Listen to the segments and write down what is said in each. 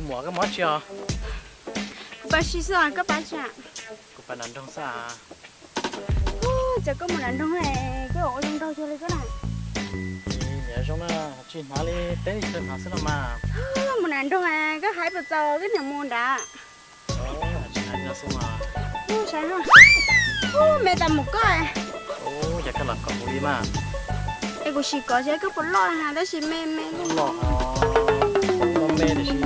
Muam, koj mus dab tsi os? Kuv pab si xwb os, koj pab tsi? Kuv pab nram nroog xwb. Ua cas koj mus nram nroog, koj ua zoo nraug cuag li koj na. Niam zoo na, tsis hnav li teb li chaw hnav xwb no mas. Mus nram nroog, koj hais puas txaus koj niam mus nrad? Tsis hais no xwb mas. Ua, saib no. Ua, me tas mus koj. Ua, yog koj los kom kuv li mas. Es kuv sim kov seb koj puas loj na, tab sis me me loj, loj me tiam sis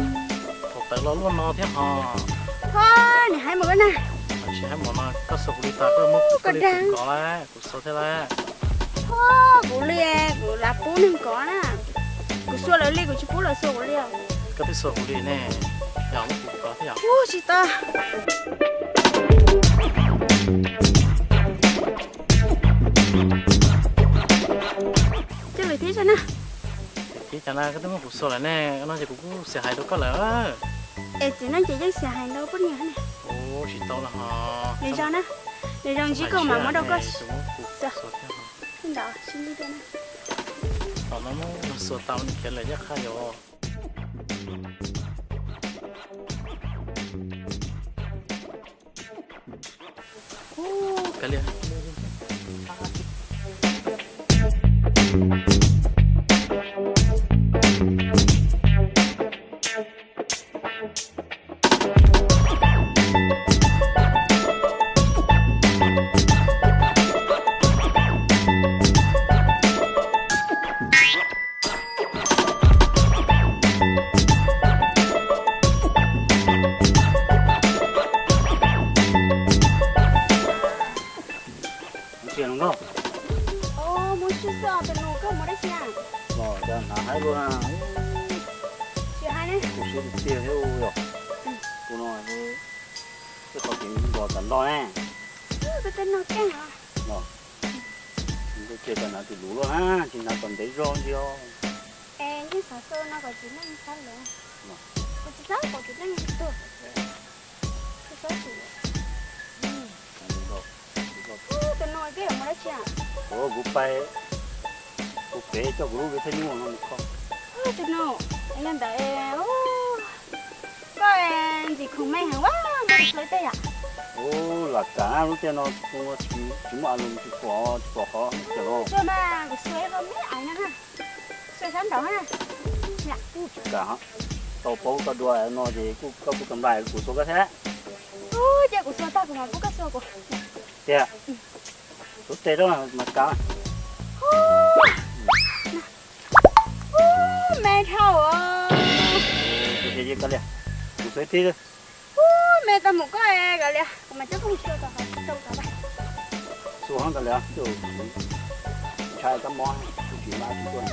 thaum tawv los luaj no thiab ho. Ho, nim hais mus koj na. Tsis hais mus no koj xuas kuv li tas koj muab kuv dag kov lawm, kuv xuas thiab lawm. Ho, kuv li, kuv lav pub neeg kov na. Kuv xuas lawv li, kuv tsis pub lawv xuas kuv li os. Koj twb xuas kuv li ne, yog muab kuv kov thiab yom. Ua tsis tau. Coj lwm thib saib na. Lwm thib cas na, koj twb muab kuv xuas lawm ne, no ces kuv kuj xav hais rau koj lawm. Es txiv neej ces yeej xav hais ntau poj niam ne. Ua tsis tau los ho. Nws zoo na, nws zoo ntsib koj mas muab rau koj. Ntawd sib ntsib dua na. Thaum no muab xuas tau nws khiav lawm yaj qha yom. Mus tsis nkauj. Mus tsis xwb os, tus nus koj mus dab tsi na? Los cas hnav haib luaj na. Tsis hais ne. Kuv siab tiag thiab yom. Tus no, tej qhov kev nkaus tas nrho ne. Koj tej no keej os. Los, koj cia tas hnav tus luv luaj na, tsis hnav kom ntev zog ntsis os. Es yeej xav xav no kom txiv neej xav lawm. Kuv tsis xav kom txiv neej tuag. Tus no koj yuav mus dab tsi? Kuv pais, kuv pem coj kuv lub viv thaj nyuj no mus kho. Tus no, yog ntawd, koj ntxim khoom me heev ua, muab kuv xuas ib teg yom. Ua, lam kav lub caij no tsis muaj a lus tsis pom, tsis pom qhov cawm los. Tsuas mas kuv xuas ib qho me aiv no na. Xuas sab nraud na. Tsis kam, tau paub koj dua no ces kuj koj kuj tau npaj kuv xuas koj thiab. Ua, ces kuv xuas tag kuv mam pub koj xuas kuv. Tiag, xuas tes rau mas kav. Ua, me dhau os. Kuv xuas ib teg. Ua, me tau mus koj kav liam, kuv mam coj koj mus xuas tom qhov tsis tau kav. Xuas hov kav liam, ntshai kab mob, kuv tsis npaj tsis tuaj.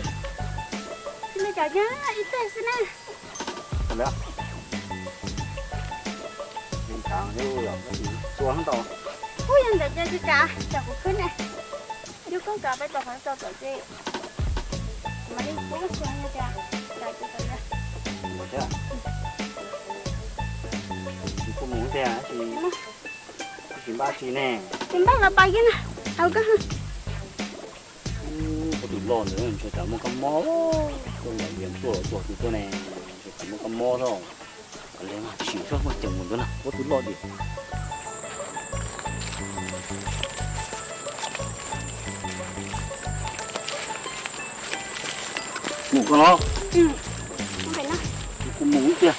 Tsis li cas, ib teg xwb na. Kav liam. Xuas hov tau. Ua, yog ntawd ces tsis kav, tsam kuv khwb ne. Yog koj kav peb tom qhov tsis tau tom ces kuv mam li pub koj xuas yog tias kav ces kav liam. Tsis pub mus tiag, tsis npaj tsis ne. Tsis npaj los pais kiag na, au koj. Koj tus loj ntawd ntshe tsam muaj kab mob, koj ntam vias tuaj los tuaj tus tuaj ne, ntshe tsam muaj kab mob xwb. Kav liam, sim saib muaj ceem mus ntawd na, koj tus loj diam. Mus koj los. Kuv mus tiag.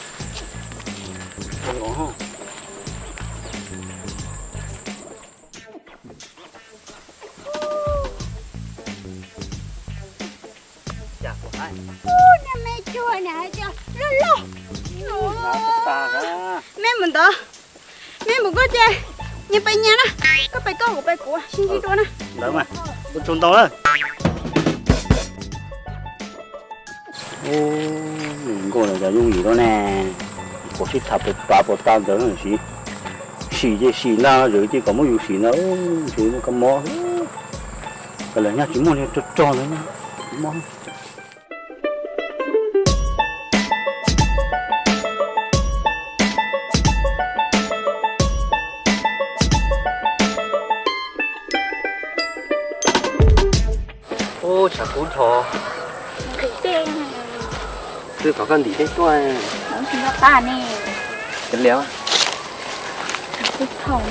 Ub, niag me cuag niag hais tias loj loj. Me mus ntawd, me mus koj ces nyias pais nyias na, koj pais koj kuv pais kuv sib ntsib dua na. Ntawd mas, ua tsaug ntau na. Ub, nkauj los cov yooj yim lawm ne, kuv sib tham puas pav puas tag ntawd sim, sim ces sim ntag, zawv ces kom muab yus sim ntag, ntshe muaj kab mob. Kav liam, nyaj tsis muaj li, rog rog ntawd nyaj mob. Ub, tshav kub dhau. Twb kom koj ntim dej tuaj. Tsis nco qab ne. Cov liam. Twb thaum.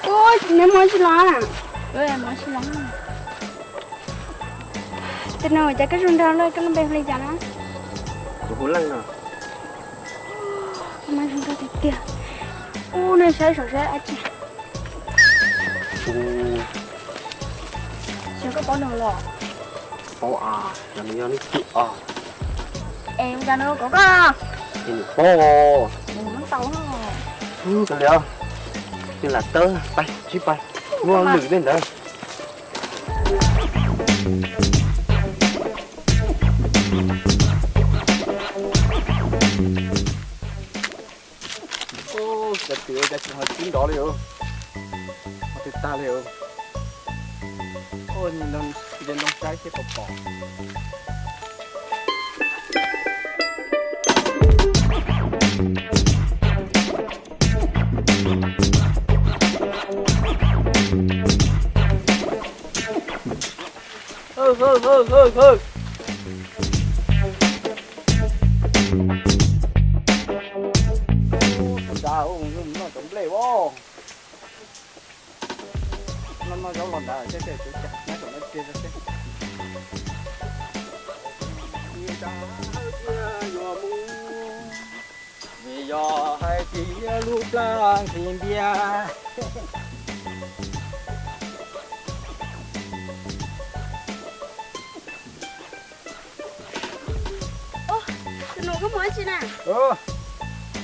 Ua, neb muab tsis los? Muab tsis los. Tus no cas koj zoo nraug lawm, koj lub npe hu li cas na? Kuv hu Leej no. Koj mas zoo nraug tiag tiag. Ub, nej saib saum saib dab tsi? Xyov koj paub no los? Paub a, cov no yog lub twg os? Es ua cas no kov koj? Es nws paub. Nws muab tau. Ub, koj liam, nws lam tawb, pais sib pais, muab lwm tej ntawd. Cov twm ua cas tsis ho tib nrov li, ho twb tag li. Nce ntoo saib seb puas pom. Noj cov nplej os. Noj noj zaub los ntawd seb tej tsuv cam nyob tom no kiag seb. Yuav mus, vim yog hais tias lub plab nqhis npias. Tus nus koj mus dab tsi na?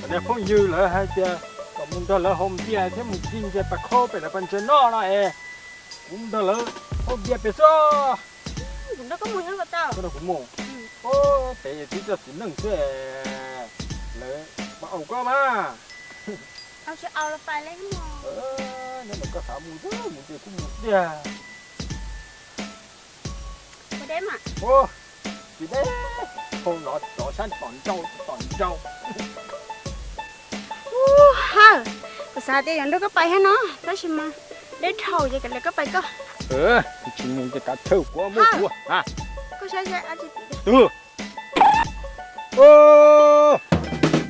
Niag phooj ywg lawv hais tias kom mus nrog lawv haus npias thiab mus ci ntses pas khaub pem lawv pas ntses noj no es kuv nrog lawv haus npias pem xwb. Kuv nrog koj mus thiab puas tau? Koj nrog kuv mus. Pem twb coj txiv neej xwb, lawv mas aus koj mas. Nyob mas koj xav mus xwb, mus ces kuj mus tiag. Tsis deb, hau los rov sab tom nrau tom nrau. Ub, ha, kuv xav tias yuav nrog koj pais thiab no, tab sis mas deb dhau ces kav liam koj pais koj. Tsis mus ces kav thawj kuv muab kuv. Koj saib saib dab tsi tim.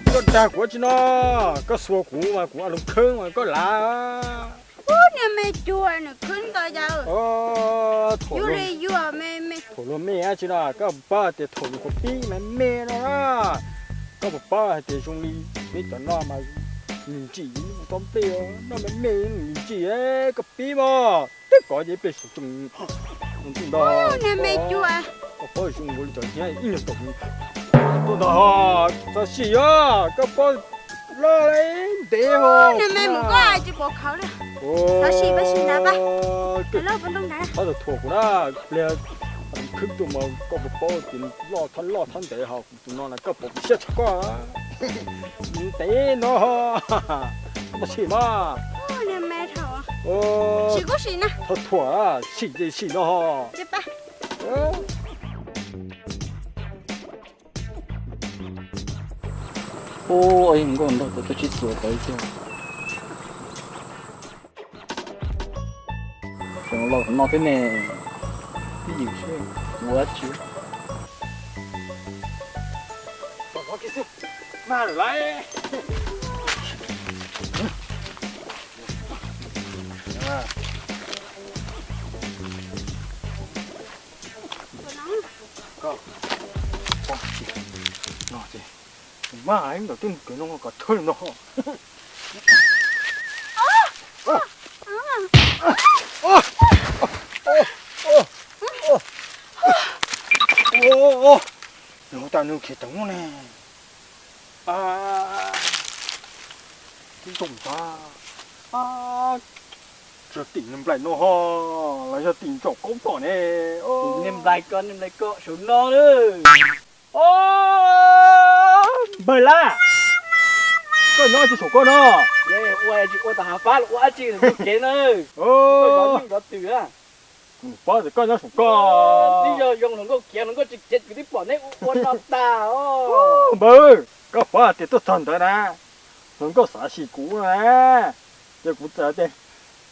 Koj dag kuv dab tsi no? Koj xuas kuv mas kuv a loo khawb mas koj lav. Ub, niag me cuag nws khwb ntawd yawg. Yuav li yuav me me. Thaum luag me dab tsi no, koj puas paub tias thaum nws qhuav pib me me no na, koj puas paub hais tias zoo li peb cov no mas nws ntsim yus lub tsob nplej, noj me me nws ntsim, koj pib mas twb kov ces peb sawv tsees ntawd. Niag me cuag. Koj paub zoo nkaus li cov hnyiab ib nyuag tom tuaj ntag. Txhob sim os, koj paub loj ntev ho. Niag me mus koj tsis pom khawv li. Txhob sim, peb sim ntawd pab. Qhov thuam kuv na, pliag khwb tuaj mas koj puas paub tias loj txhob loj txhob ntev ho. Tus no na koj pom kuv siab tshaj koj. Ntev no, koj txhob sim mas. Sim kuj sim na. Qhov thuam, sim ces sim no ho. Ub, nkauj nraug tau tsis txuas tau tiag. Los no thiab ne, twb yim seb ua dab tsi. Mag lawm lauj. Koj, koj, no ces, mag ib ntawm tej kwv no kom thawj no. Nws ua tas nws khiav ceev lawm ne. Tib zoo ntag. Tsis yog tim niag nplaim no ho, los yog tim ntsaum qaub tom ne. Niag nplaim ko, niag nplaim ko saum no na. Npawg Lab, koj nyob tsis saum koj no. Ua tsis ua tau hav fab los ua dab tsi nws kev na. Koj zov neej zov twm a. Kuv paub tias koj nyob saum koj. Twb yog zoo hluas nkauj khiav, hluas nkauj tsis khiav, kuv twb pom neb ua ua no tas os. Npawg, koj paub tias tuaj txog ntawd na, hluas nkauj xav sim kuv na, ces kuv txawm tias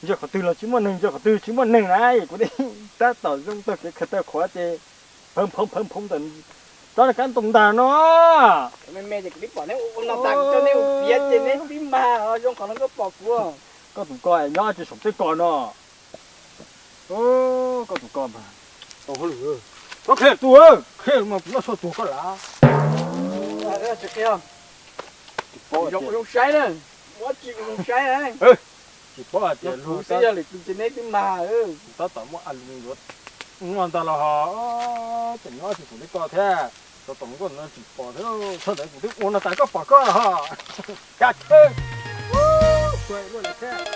Ntsia qhov twg los tsis muaj neeg, ntsia qhov twg tsis muaj neeg na, kuv tab tom zoo taug kev khaws taw qhuav ces pheev phoov pheev phoov ntawm tsob kab ntoo ntag no. Me me ces kuv twb pom neb ua no tas, kuv coj neb ua piav ces neb twb mag zoo qhov no koj pom kuv. Koj tus ko nyob tsis saum tej ko no. Koj tus ko mas tau hauj lwm. Koj qhia tus, qhia mas kuv noj tshuaj tuag koj lav. Tsis paub zoo saib na, muab tsis zoo saib na. Tsis paub hais tias kuv xwb yog lwm tus ces neb twb mag. Tab tom muab a lus yuav noj ntag los ho, ces nyob tsis saum tej ko thiab, tau tom nkauj no tsis pom thiab, thaum ntawd kuv twb ua no tas koj pom koj los ho. Cas, luaj li thiab.